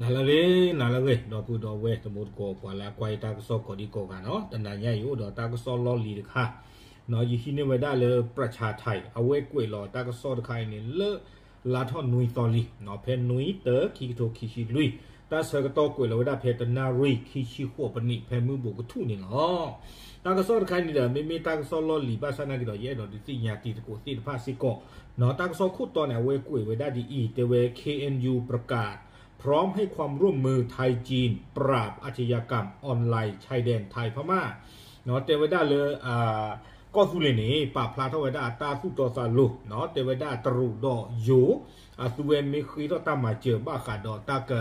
နၤလၢအဂ့ၤ, နၤလၢအဂ့ၤ, ဒီပုၢ်ဒီဝဲၢ်တံၤသကိး ပှၤလၢအကွၢ်ယတၢ်ကစီၣ်ကိးဒံကိးဂၤနီၤ, တနၤညါအံၤအိၣ်ဒီးတၢ်ကစီၣ်လီၢ်လံၤတခါ, ယဟံးန့ၢ်ဝဲဒၣ်လၢ ပြၢၣ်ဆၣ်ထံး အဝဲကွဲးလီၤတၢ်ကစီၣ်တခါအံၤန့ၣ်လၢ လါထီၣ်နွံသီလံ, ဖဲနွံသၢ ခံကထိခံဆံလွံၢ်, တၢ်ဆၢကတီၢ်ကွဲးလီၤဝဲဒၣ်ဖဲတနၣ်ရံၣ်ခံဆံဃိးပနံး ဖဲမုၢ်ဘိးကထူၣ်န့ၣ်လီၤ. တၢ်ကစီၣ်တခါအံၤန့ၣ်ဒီး မ့မ့ၢ်တၢ်ကစီၣ်လီၢ်လံၤဘၣ်ဆၣ်နာ်က့ဒီး ယအဲၣ်ဒိးဒုးသ့ၣ်ညါတံၤသကိးသ့ၣ်တဖၣ်စ့ၢ်ကီး, တၢ်ကစီၣ်ခိၣ်တီန့ၣ် အဝဲကွဲးဝဲဒၣ်ဒ်အံၤ, တဲဝဲ เคเอ็นยู ประกาศพร้อมให้ความร่วมมือไทยจีนปราบอาชญากรรมออนไลน์ชายแดนไทยพม่า တဲဝဲဒၣ်လၢ ကီၢ်သူလ့ၤန့ၣ် ပာ်ဖျါထီၣ်ဝဲဒၣ်အတၢ်သူၣ်တီသးလိၤ, တဲဝဲဒၣ်တရူးဒီးယိၤ အသုဝဲမ့ၢ်ဃ့ထီၣ်တၢ်မၤစၢၤဘၣ်ဃးဒီးတၢ်က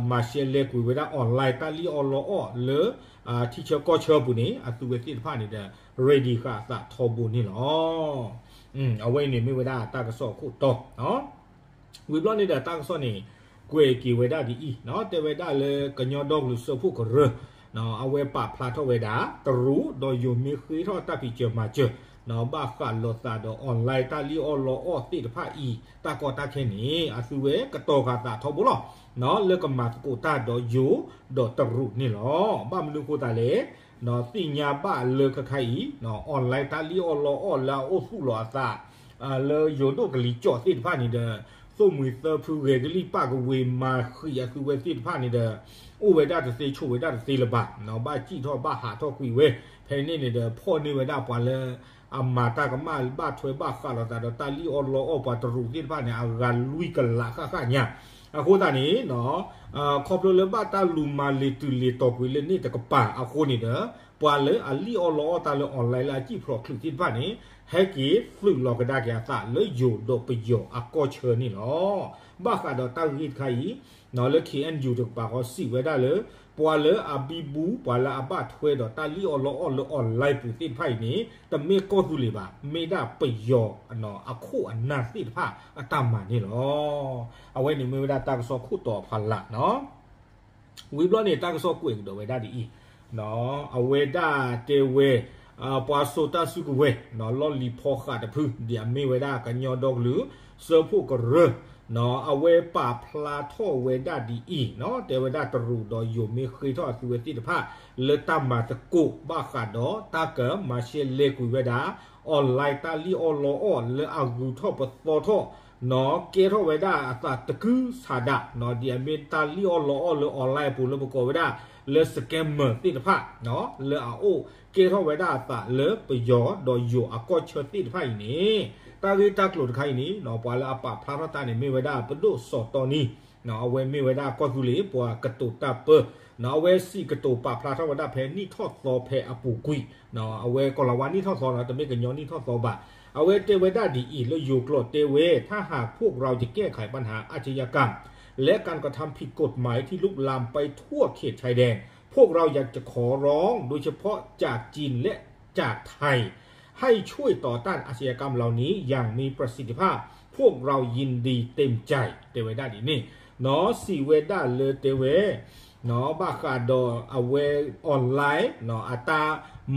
မၤရှဲလဲၤကွံာ်ဝဲဒၣ် online တၢ်လံၣ်အီၣ်လီအီၣ်လၢ ထံဆၢကီၢ်ဆၢပူၤန့ၣ် အသုဝဲသ့ၣ်တဖၣ်န့ၣ်ဒီး ready ဃာ်အသးထီဘိန့ၣ်လီၤ. အဝဲအံၤန့ၣ်မ့ၢ်ဝဲဒၣ်တၢ်ကစီၣ်အခိၣ်တီ ဝံၤဘျီန့ၣ်ဒီးတၢ်ကစီၣ်န့ၣ် ကွဲးက့ၤဝဲဒၣ်ဒ်အံၤ, တဲဝဲဒၣ်လၢကညီဒီကလုာ်စၢဖှိၣ်ကရၢ အဝဲပာ်ဖျါထီၣ်ဝဲဒၣ် တရူးဒီးယိၤမ့ၢ်ဃ့ထီၣ်တၢ်ဖံးစၢၤမၤစၢၤ ဘၣ်ဃးလိာ်သးဒီး online တၢ်လံၣ်အီၣ်လီအီၣ်သ့ၣ်တဖၣ်အံၤ တၢ်ကီတၢ်ခဲန့ၣ် အသုဝဲကတီၤဃာ်သးထီဘိလီၤ လၢကမၤသကိးတၢ်ဒီးယိၤဒီးတရူးန့ၣ်လီၤ. ဘၣ်မနုၤအဃိသတးလဲၣ်, သ့ၣ်ညါဘၣ်လၢခဲခါအံၤ online တၢ်လံၣ်အီၣ်လီအီၣ်လၢအအိၣ်သူၣ်လီၤအသး လၢယိၤဒိၣ်ကလံၤကၠီၣ်သ့ၣ်တဖၣ်န့ၣ်ဒီး သိၣ်မှံၤသၢဖုဂဲၤကလံၣ်ပၣ်ကဝ့ၤမၤဃံးအသုဝဲသ့ၣ်တဖၣ်န့ၣ်ဒီး အိၣ်ဝဲဒၣ်တသ့ဆိးဝဲဒၣ်တသ့လၢၤဘၣ်, ဘၣ်စံၣ်ထီၣ်ဘၣ်ဟးထီၣ်ကွံာ်ဝဲ, ဖဲန့ၣ်န့ၣ်ဒီး ဖီၣ်န့ၢ်ဝဲဒၣ်ပှၤလၢ အမၤတၢ်ကမၣ်ဘၣ်ထွဲဘၣ်ဃးလိာ်သးဒီးတၢ်လံၣ်အီၣ်လီအီၣ်ပှၤတရူးသ့ၣ်တဖၣ်န့ၣ် အဂၤလွံၢ်ကလးဃၣ်ဃၣ်ညါ, အဃိသတးန့ၣ် ခီဖျိလၢဘၣ်တၢ်လူၤမၤလ့ၤတုၤလ့ၤတီၤကွံာ်လၢန့ၣ်တကပၤအဃိန့ၣ်ဒီး ပှၤလၢအလံၣ်အီၣ်လီအီၣ်တၢ်လၢ online လၢအစံၣ်ဖျိးချုးသ့ၣ်တဖၣ်န့ၣ် ဟဲက့ၤသုးလီၤကဒါက့ၤအသးလၢယိၤဒီးပယီၤအကီၢ်ဆၢန့ၣ်လီၤ. ဘၣ်ဃးဒီးတၢ်ဂ့ၢ်တခါအံၤ လၢ KNU တကပၤဃီစံးဝဲဒၣ်လၢ ပှၤလၢအဘံဘူ ပှၤလၢအဘၣ်ထွဲဒီးတၢ်လံၣ်အီၣ်လီအီၣ်လၢ online ပူၤသ့ၣ်တဖၣ်အံၤန့ၣ် တမ့ၢ်ကီၢ်သူလ့ၤဘၣ်, မ့ၢ်ဒၣ်ပယီၤအခိၣ်အနၢ်သ့ၣ်တဖၣ်အတၢ်မၤန့ၣ်လီၤ. အဝဲန့ၣ်မ့ၢ်ဝဲဒၣ်တၢ်ကစီၣ်ခိၣ်တီအဖီလာ်နီၤ. ဝံၤဘျီန့ၣ် တၢ်ကစီၣ်ကွဲးကဒီးဝဲဒၣ်ဒ်အံၤ, အဝဲဒၣ်တဲဝဲ ပှၤစိာ်တၢ်စုကဝဲၤ လီၢ်လံၤဖီဃးတဖု ဒ်အမ့ၢ်ဝဲဒၣ်ကညီဒီကလုာ် စၢဖှိၣ်ကရၢ အဝဲပာ်ဖျါထီၣ်ဝဲဒၣ်ဒ်အံၤ, တဲဝဲဒၣ်တရူးဒီးယိၤမ့ၢ်ဃ့ထီၣ်အသုဝဲသ့ၣ်တဖၣ် လၢတၢ်မၤသကိးဘၣ်ဃးဒီးတၢ်ကမၤရှဲလဲၤကွံာ်ဝဲဒၣ် online တၢ်လံၣ်အီၣ်လီအီၣ်လၢအဂုၤထီၣ်ပသီထီၣ် ကဲထီၣ်ဝဲဒၣ်အသးတကုဆးဒး ဒ်အမ့ၢ်တၢ်လံၣ်အီၣ်လီအီၣ်လၢ online အပူၤလၢပကိးဝဲဒၣ် လၢ scammer သ့ၣ်တဖၣ် လၢအအိၣ်ကဲထီၣ်ဝဲဒၣ်အသးလၢပယီၤဒီးယိၤအကီၢ်ဆၢသ့ၣ်တဖၣ်အံၤန့ၣ် တၢ်ဂ့ၢ်တၢ်ကျိၤတခါအံၤန့ၣ် ပှၤလၢအပာ်ဖျါထီၣ်တၢ်န့ၣ် မ့ၢ်ဝဲဒၣ်ပဒိၣ်စီၤတီနံ အဝဲမ့ၢ်ဝဲဒၣ်ကီၢ်သူလ့ၤ ပှၤကတိၤတၢ်ပၢ အဝဲစံးကတိၤပာ်ဖျါထီၣ်ဝဲဒၣ်ဖဲနံၣ်ထီၣ်သီဖဲအပူၤကွံာ် အဝဲကီၤလၤဝါနံၣ်ထီၣ်သီနီၤ တမ့ၢ်ကညီနံၣ်ထီၣ်သီဘၣ်. အဝဲတဲဝဲဒၣ်ဒ်အံၤ လၢယိၤကျိာ်တဲဝဲ ถ้าหากพวกเราจะแก้ไขปัญหาอาชญากรรม และการกระทำผิดกฎหมายที่ลุกลามไปทั่วเขตชายแดน พวกเราอยากจะขอร้อง โดยเฉพาะจากจีนและจากไทย ให้ช่วยต่อต้านอาชญากรรมเหล่านี้อย่างมีประสิทธิภาพ พวกเรายินดีเต็มใจ တဲဝဲဒၣ်ဒ်န့ၣ် စံးဝဲဒၣ်လၢတဲဝဲ ဘၣ်ဃးဒီးအဝဲ online အတၢ်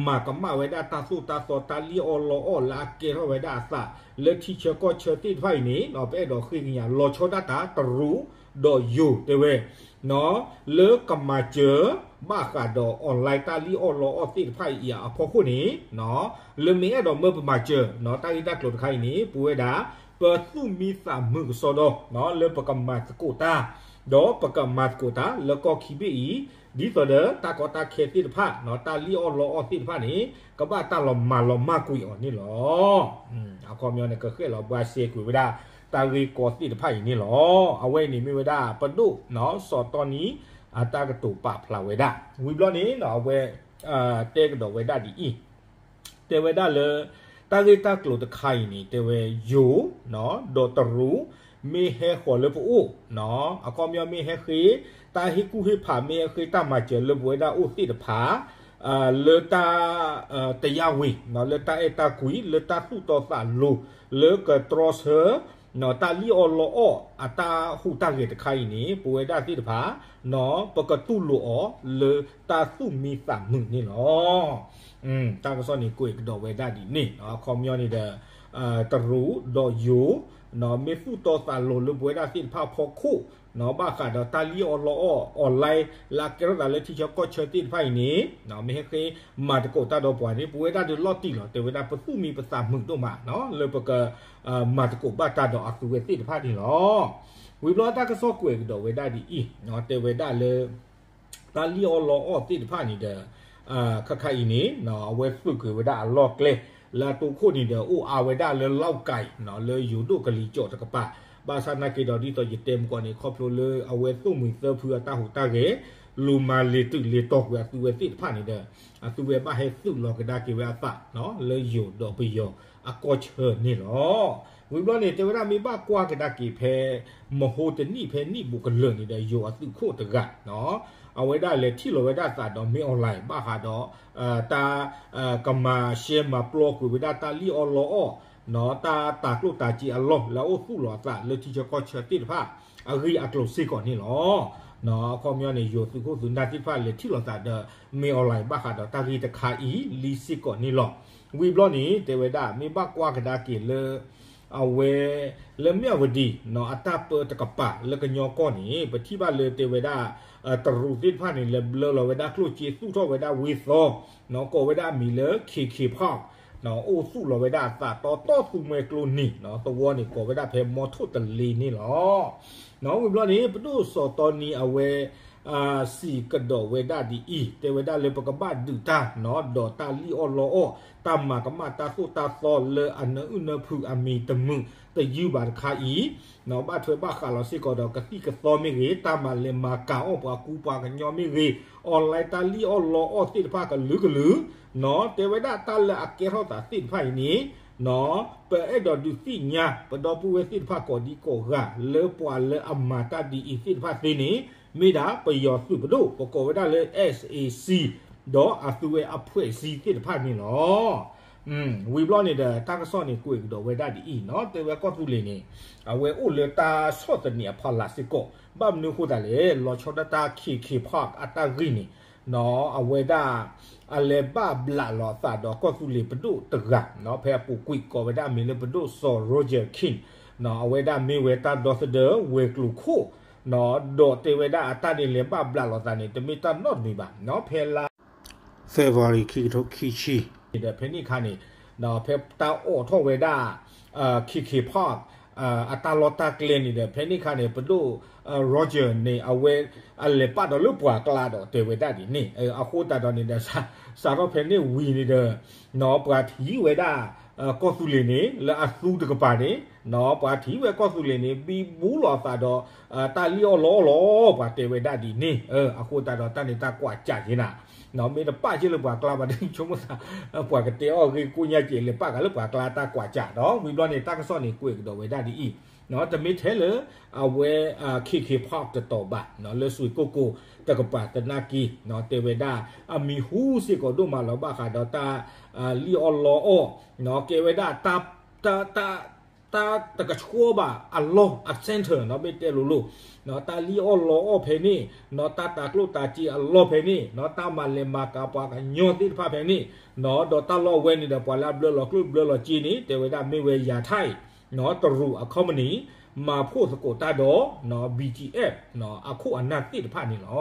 မၤကမၣ်ဝဲဒၣ်တၢ်သိၣ်တၢ်သီ တၢ်လံၣ်အီၣ်လီအီၣ်လၢအကဲထီၣ်ဝဲဒၣ်အသး လၢထံဆၢကီၢ်ဆၢသ့ၣ်တဖၣ်အံၤန့ၣ် ပအဲၣ်ဒိးဃ့ကညးလီၤဆီဒၣ်တၢ်တရူးဒီးယိၤတဲဝဲ လၢကမၤစၢၤ ဘၣ်ဃးဒီး online တၢ်လံၣ်အီၣ်လီအီၣ်သ့ၣ်တဖၣ်အံၤအဖီခိၣ်န့ၣ် လၢမ့ၢ်အဲၣ်ဒိးမၢပမၤစၢၤ တၢ်ဂ့ၢ်တၢ်ကျိၤတခါအံၤန့ၣ် ပဝဲဒၣ် ပသူၣ်မံသးမုာ်ကစီဒီ လၢပကမၤသကိးတၢ် ဒီးပကမၤသကိးတၢ်လၢကီၢ်ခံဘ့ၣ်အံၤ ဒ်သိးဒီးတၢ်ကီတၢ်ခဲသ့ၣ်တဖၣ် တၢ်လံၣ်အီၣ်လီအီၣ်သ့ၣ်တဖၣ်န့ၣ် ကဘၣ်တၢ်လီၤမၤလီၤမၢ်ကွံာ်အီၤန့ၣ်လီၤ. အခီပညီန့ၣ် ကဃဲၣ်လီၤဘှါစဲကွံာ်ဝဲဒၣ် တၢ်ဂ့ၢ်ကီသ့ၣ်တဖၣ်အံၤန့ၣ်လီၤ. အဝဲအံၤန့ၣ်မ့ၢ်ဝဲဒၣ် ပဒိၣ် စီၤတီနံ အတၢ်ကတိၤပာ်ဖျါဝဲဒၣ် ဝံၤဘျီန့ၣ် အဝဲ တဲကဒီးဝဲဒၣ်ဒ်အံၤ တဲဝဲဒၣ်လၢ တၢ်ဂ့ၢ်တၢ်ကျိၤတခါအံၤန့ၣ် တဲဝဲယိၤ ဒီးတရူး မ့ၢ်ဟဲဃီၤလၢပအိၣ် အခီပညီမ့ၢ်ဟဲဃ့ တၢ်ဟ့ၣ်ကူၣ်ဟ့ၣ်ဖး မ့ၢ်ဟဲဃ့တၢ်မၤစၢၤလၢပဝဲဒၣ်အိၣ်သ့ၣ်တဖၣ် လၢတၢ် တယာ်ဝ့ၤ လၢတၢ်အဲၣ်တၢ်ကွံ လၢတၢ်သူၣ်တီသးလိၤ လၢကတြီဆၢ တၢ်လံၣ်အီၣ်လီအီၣ် အတၢ်ဟူးတၢ်ဂဲၤတခါအံၤန့ၣ် ပဝဲဒၣ်သ့ၣ်တဖၣ် ပကတူၢ်လိာ်အီၤလၢတၢ်သူၣ်မံသးမုာ်န့ၣ်လီၤ. တၢ်ကစီၣ်န့ၣ် ကွဲးကဒီးဝဲဒၣ်ဒ်န့ၣ် အခီပညီန့ၣ်ဒီး တရူးဒီးယိၤ မ့ၢ်သူၣ်တီသးလိၤလၢပဝဲဒၣ်သ့ၣ်တဖၣ်အဖီခိၣ် ဘၣ်ဃးဒီးတၢ်လံၣ်အီၣ်လီအီၣ် online လၢအကဲထီၣ်သးလၢထံဆၢကီၢ်ဆၢသ့ၣ်တဖၣ်အံၤန့ၣ် မ့ၢ်ဟဲဃ့မၤသကိးတၢ်ဒီးပှၤန့ၣ် ပဝဲဒၣ်ဒုးလီၤတံၢ်လီၤ တဲဝဲဒၣ်ပသူၣ်မံပသးမုာ်ဒိၣ်မး လၢပက မၤသကိးဘၣ်တၢ်ဒီးအသုဝဲသ့ၣ်တဖၣ်န့ၣ်လီၤ. ဝံၤဘျီတၢ်ကစီၣ်ကွဲးကဒီးဝဲဒၣ်ဒ်အံၤ တဲဝဲဒၣ်လၢ တၢ်လံၣ်အီၣ်လီအီၣ်သ့ၣ်တဖၣ်န့ၣ်ဒီး ခါခါအံၤန့ၣ် အဝဲသုးကွံာ်ဝဲဒၣ်အလီၢ်ကျဲ လၢအတိခိၣ်န့ၣ်ဒီး အိၣ်အါဝဲဒၣ်လၢလီၣ်ကၣ် လၢယိၤဒိၣ်ကလံၤကၠီၣ်တကပၤ ဘၣ်ဆၣ်နာ်က့ဒီးဒ်သိးယတဲမုၢ်ကီၢ်န့ၣ် ခီဖျိလၢအဝဲသိၣ်မှံၤသၢဖုအတၢ်ဟူးတၢ်ဂဲၤ လူၤမၤလ့ၤတုၤလ့ၤတီၤကွံာ်အသုဝဲသ့ၣ်တဖၣ်န့ၣ်ဒီး အသုဝဲဘၣ်ဟဲသုးလီၤကဒါက့ၤဝဲအသး လၢယိၤဒီးပယီၤအကီၢ်ဆၢန့ၣ်လီၤ. ဝံၤဘျီန့ၣ် တဲဝဲဒၣ်မ့ၢ်ဘၣ်ကွၢ်ကဒါက့ၤဖဲ မဟိတနံၣ်ဖဲနံၣ်ဘူးကလၢာ်န့ၣ်ဒီး ယိၤအသုးခိၣ်တဂၤ အဝဲဒၣ်လဲၤထံၣ်လီၤဝဲဒၣ်သးဒီးမ့ၢ် online ဘၣ်ဃးဒီး တၢ် ကမၤရှဲမၤပျီကွံာ်ဝဲဒၣ်တၢ်လံၣ်အီၣ်လီအီၣ် တၢ်တၤကျိၣ်တၤစ့အလီၢ် လၢအအိၣ်သူၣ်လီၤအသးလၢထံဆၢကီၢ်ဆၢသ့ၣ်တဖၣ် အဂ့ၢ်အကျိၤစ့ၢ်ကီးန့ၣ်လီၤ. အခီပညီန့ၣ် ယိၤသုးခိၣ်သုးနၢ်သ့ၣ်တဖၣ်လဲၤထံၣ်လီၤသးဒီးမ့ၢ် online ဘၣ်ဃးဒီးတၢ်ဂ့ၢ်တခါအံၤလံစ့ၢ်ကီးန့ၣ်လီၤ. ဝံၤဘျီန့ၣ် တဲဝဲဒၣ်မ့ၢ်ဘၣ်ကွၢ်ကဒါက့ၤလၢ အဝဲ လၢမၠၣ်ဝတံၤ အတၢ်ပၢတကပၤလၢကညီကီၢ်န့ၣ် ပထံၣ်ဘၣ်လၢတဲဝဲဒၣ် တရူးသ့ၣ်တဖၣ်န့ၣ် လဲၤဘျၢလီၤဝဲဒၣ်ကျိၣ်စ့ သူၣ်ထီၣ်ဝဲဒၣ်ဝ့ၢ်သီ ကိးဝဲဒၣ်အမံၤလၢ KK Park အိၣ်သူၣ်လီၤဝဲဒၣ်အသးတီတီသူမှဲကျိနံၤ သဝီန့ၣ်ကိးဝဲဒၣ်ဖဲမီထိၣ်တလ့န့ၣ်လီၤ. ဝံၤဘျီန့ၣ် ပဒိၣ်စီၤတီနံၤအဝဲ စံးကဒီးဝဲဒၣ်ဒ်အံၤ တဲဝဲဒၣ်လၢပကဘၣ်ဒုးတၢ် ဒီးတၢ်လံၣ်အီၣ်လီအီၣ် တၢ်မၤကမၣ်တၢ်သိၣ်တၢ်သီလၢအနၢအုၣ်နၢဖုးအမံၤတမုာ်တယုၢ်ဘၣ်တခါအံၤ ဘၣ်ထွဲဘၣ်ဃးလီၤစ့ၢ်ကီးဒီးကသံၣ်ကသီမ့ၢ်ဂ့ၤ တၢ်မၤလဲၤမၤကၤအီၣ်ပှၤကူပှၤကညီမ့ၢ်ဂ့ၤ online တၢ်လံၣ်အီၣ်လီအီၣ်သ့ၣ်တဖၣ်ကလုာ်ကလုာ် တဲဝဲဒၣ်တၢ်လၢအကဲထီၣ်သးသ့ၣ်တဖၣ်အံၤန့ၣ် ပအဲၣ်ဒိးဒုးသ့ၣ်ညါ ပဒီပုၢ်ဝဲၢ်သ့ၣ်တဖၣ်ကိးဒံကိးဂၤ လၢပှၤလၢအမၤတၢ်ဒ်အံၤသ့ၣ်တဖၣ်သ့န့ၣ် မ့ၢ်ဒၣ်ပယီၤသုးပဒိၣ် ပကိးဝဲဒၣ်လၢ SAC ဒီးအသုဝဲအဖှဲးစ့သ့ၣ်တဖၣ်န့ၣ်လီၤ. ဝံၤဘျီန့ၣ်ဒီး တၢ်ကစီၣ်န့ၣ်ကွဲးကဒီးဝဲဒၣ်ဒ်အံၤနီၤ တဲဝဲကီၢ်သူလ့ၤန့ၣ် အဝဲအိၣ်လၢတၢ်ဆီၣ်သနံးအဖီလာ်စ့ၢ်ကီး ဘၣ်မနုၤအဃိသတးလဲၣ် လီၤဆီဒၣ်တၢ် KK Park အတၢ်ဂ့ၢ်န့ၣ် အဝဲဒၣ် အလဲၤဘၣ်ဘျးလီၤအသးဒီးကီၢ်သူလ့ၤပဒိၣ်တဂၤ ဖဲအပူၤကွံာ်ကိးဝဲဒၣ်အမံၤလၢပဒိၣ်စီၤ Roger King အဝဲဒၣ်မ့ၢ်ဝဲတၢ်ဒီသဒၢဝဲၤကျိၤခိၣ် ဒီးတဲဝဲဒၣ်အတၢ်န့ၣ်လဲၤဘၣ်ဘျးလီၤသးန့ၣ် တမ့ၢ်တၢ်နီတမံၤဘၣ် ဖဲလါ February ခံကထိခံဆံ ဒီးဖဲန့ၣ်အခါန့ၣ် ဖဲတၢ်အိးထီၣ်ဝဲဒၣ် KK Park အတၢ်လီၢ်တၢ်ကျဲန့ၣ်ဒီး ဖဲန့ၣ်အခါန့ၣ် ပဒိၣ် Roger န့ၣ် အဝဲ အလဲၤပာ်ဒီးလၢပှၤကျါဒီးတဲဝဲဒၣ်ဒ်န့ၣ် အဃိသတးဒီးန့ၣ်ဒီး စးထီၣ်ဖဲန့ၣ်ဝံၤန့ၣ်ဒီး ပှၤထံၣ်ဝဲဒၣ် ကီၢ်သူလ့ၤန့ၣ် လၢအသူတကပၤန့ၣ် ပှၤထံၣ်ဝဲကီၢ်သူလ့ၤန့ၣ် ဘံဘူလီၤအသးဒီး တၢ်လံၣ်အီၣ်လီအီၣ်လီၤ ပှၤတဲဝဲဒၣ်ဒ်န့ၣ် အဃိသတးဒီးတၢ်န့ၣ်တၢ်ကွၢ်ကၢ်က့ၤနၤ မ့ၢ်တပာ်က့ၤလၢပှၤကျါဘၣ်ဒီး ဆိကမိၣ်သး ပှၤကတဲအီၣ်ဂ့ၢ်ကိၣ်ညါက့ၤ လဲၤပာ်က့ၤလၢပှၤကျါတၢ်ကွၢ်ကၢ်ဒီး ဝံၤဘျီန့ၣ် တၢ်ကစီၣ်န့ၣ်ကွဲးကဒီးဝဲဒၣ်ဒ်အံၤ တမ့ၢ်ထဲလၢ အဝဲ KK Park တတီၤဘၣ် လၢစွ့ၣ်ကိၢ်ကိၢ်တကပၤသနာ်က့ တဲဝဲဒၣ် အမံၤဟူစ့ၢ်ကီးဒိၣ်မးလီၤ ဘၣ်ဃးဒီးတၢ် လံၣ်အီၣ်လီအီၣ် ကဲဝဲဒၣ် တၢ် တၢ် တၢ်တကဆှီဘၣ်အလီၢ်အ center နီၤ မ့ၢ်တဲလိၤလိၤ တၢ်လံၣ်အီၣ်လီအီၣ်ဖဲန့ၣ် တၢ်တၤကျိၣ်တၤစ့အလီၢ်ဖဲန့ၣ် တၢ်မၤလဲၤမၤကၤပှၤကညီသ့ၣ်တဖၣ်ဖဲန့ၣ် ဒီးတၢ်လီၢ်ဝဲန့ၣ်ဒီး ပှၤလၢအဘျၢလီၤကျိၣ်ဘျၢလီၤစ့န့ၣ် တဲဝဲဒၣ်မ့ၢ်ဝဲယၤထၣ် တရူးအ company မၤဖှိၣ်သကိးတၢ်ဒီး BGF အခိၣ်အနၢ်သ့ၣ်တဖၣ်န့ၣ်လီၤ.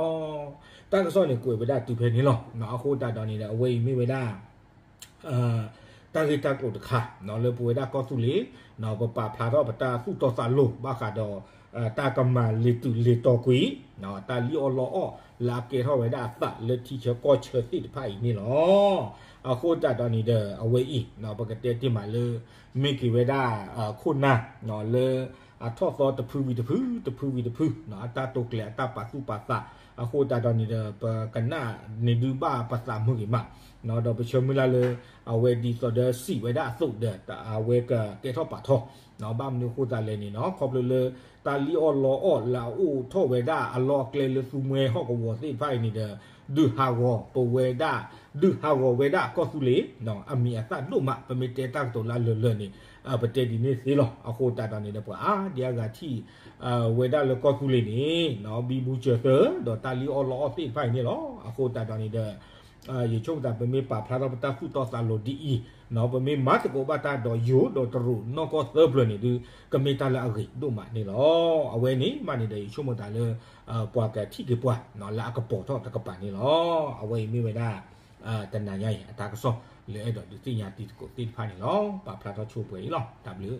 တၢ်ကစီၣ်န့ၣ်ကွဲးဝဲဒၣ်တုၤဖဲန့ၣ်လီၤ. အဃိသတးဒီးန့ၣ်ဒီး အဝဲအံၤမ့ၢ်ဝဲဒၣ် တၢ်ဂ့ၢ်တၢ်ကျိၤတခါ လၢပဝဲဒၣ်ကီၢ်သူလ့ၤ ပပာ်ဖျါထီၣ်ပတၢ်သူၣ်တီသးလိၤ ဘၣ်ဃးဒီး တၢ်ကမၤလ့ၤတုၤလ့ၤတီၤကွံာ် တၢ်လံၣ်အီၣ်လီအီၣ် လၢအကဲထီၣ်ဝဲဒၣ်အသးလၢထံဆၢကီၢ်ဆၢသ့ၣ်တဖၣ်အံၤန့ၣ်လီၤ. အဃိသတးဒီးန့ၣ်ဒီး အဝဲအံၤ ပကတဲတ့ၢ်မးလၢ မ့ၢ်က့ၤဝဲဒၣ် ခိၣ်နၢ် လၢ အထီၣ်သီတဖုဝံၤတဖု တဖုဝံၤတဖု အတၢ်တိာ်ကျဲၤအတၢ်ပာ်သူၣ်ပာ်သး အဃိသတးဒီးန့ၣ်ဒီး ပကနၣ်န့ၢ်ဒုးဘၣ်ပသးမုာ်ဂ့ၤမး ဒီးပဆၢမုၢ်လၢ်လၢ အဝဲဒ်သိးဒီးစံးဝဲဒၣ်အသိးဒီး အဝဲကကဲထီၣ်ပာ်ထီၣ် ဘၣ်မနုၤအဃိသတးလဲၣ်န့ၣ်နီၤ ခီဖျိလၢ တၢ်လံၣ်အီၣ်လီအီၣ်လၢအအိၣ်ထီၣ်ဝဲဒၣ်အလီၢ်အကျဲလၢသူမှဲဟီၣ်ကဝီၤသ့ၣ်တဖၣ်အံၤန့ၣ်ဒီး ဒုးဟးဂီၤပဝဲဒၣ် ဒုးဟးဂီၤဝဲဒၣ်ကီၢ်သူလ့ၤ အမံၤအသၣ်ဒိၣ်မး ပမ့ၢ်တဲတၢ်ကတိၤလၢအလၢာ်လၢာ်န့ၣ် ပတဲဒ်န့ၣ်သ့လီၤ. အဃိသတးဒီးန့ၣ်ဒီး ပှၤအါဒံအါဂၤထံၣ် ဝဲဒၣ်လၢကီၢ်သူလ့ၤန့ၣ် ဘံဘူစၢၤသၢ ဒီးတၢ်လံၣ်အီၣ်လီအီၣ်သ့ၣ်တဖၣ်အံၤန့ၣ်လီၤ. အဃိသတးဒီးန့ၣ်ဒီး ယဆိကမိၣ်သး ပမ့ၢ်ပာ်ဖျါထီၣ်ပတၢ်သူၣ်တီသးလိၤဒ်အံၤ, ပမ့ၢ်မၤသကိးဘၣ်တၢ်ဒီးယိၤဒီးတရူးနီၢ်ကီၢ်သၢဖျၢၣ်န့ၣ်ဒုး ကမ့ၢ်တၢ်လၢအဂ့ၤဒိၣ်မးန့ၣ်လီၤ. အဝဲန့ၣ်မးန့ၣ်ဒီး ယဆိကမိၣ်သးလၢ ပှၤကထံၣ်က့ၤပှၤလၢအကပီၤထီၣ်တကပၤန့ၣ်လီၤ. အဝဲအံၤမ့ၢ်ဝဲဒၣ် တနၤညါအံၤ အတၢ်ကစီၣ်လၢအဲၣ်ဒိးဒုးသ့ၣ်ညါတံၤသကိးသ့ၣ်တဖၣ်န့ၣ်လီၤ. ပာ်ဖျါထီၣ်ဆိပှဲၤအံၤလီၤ. တၢ်ဘျုး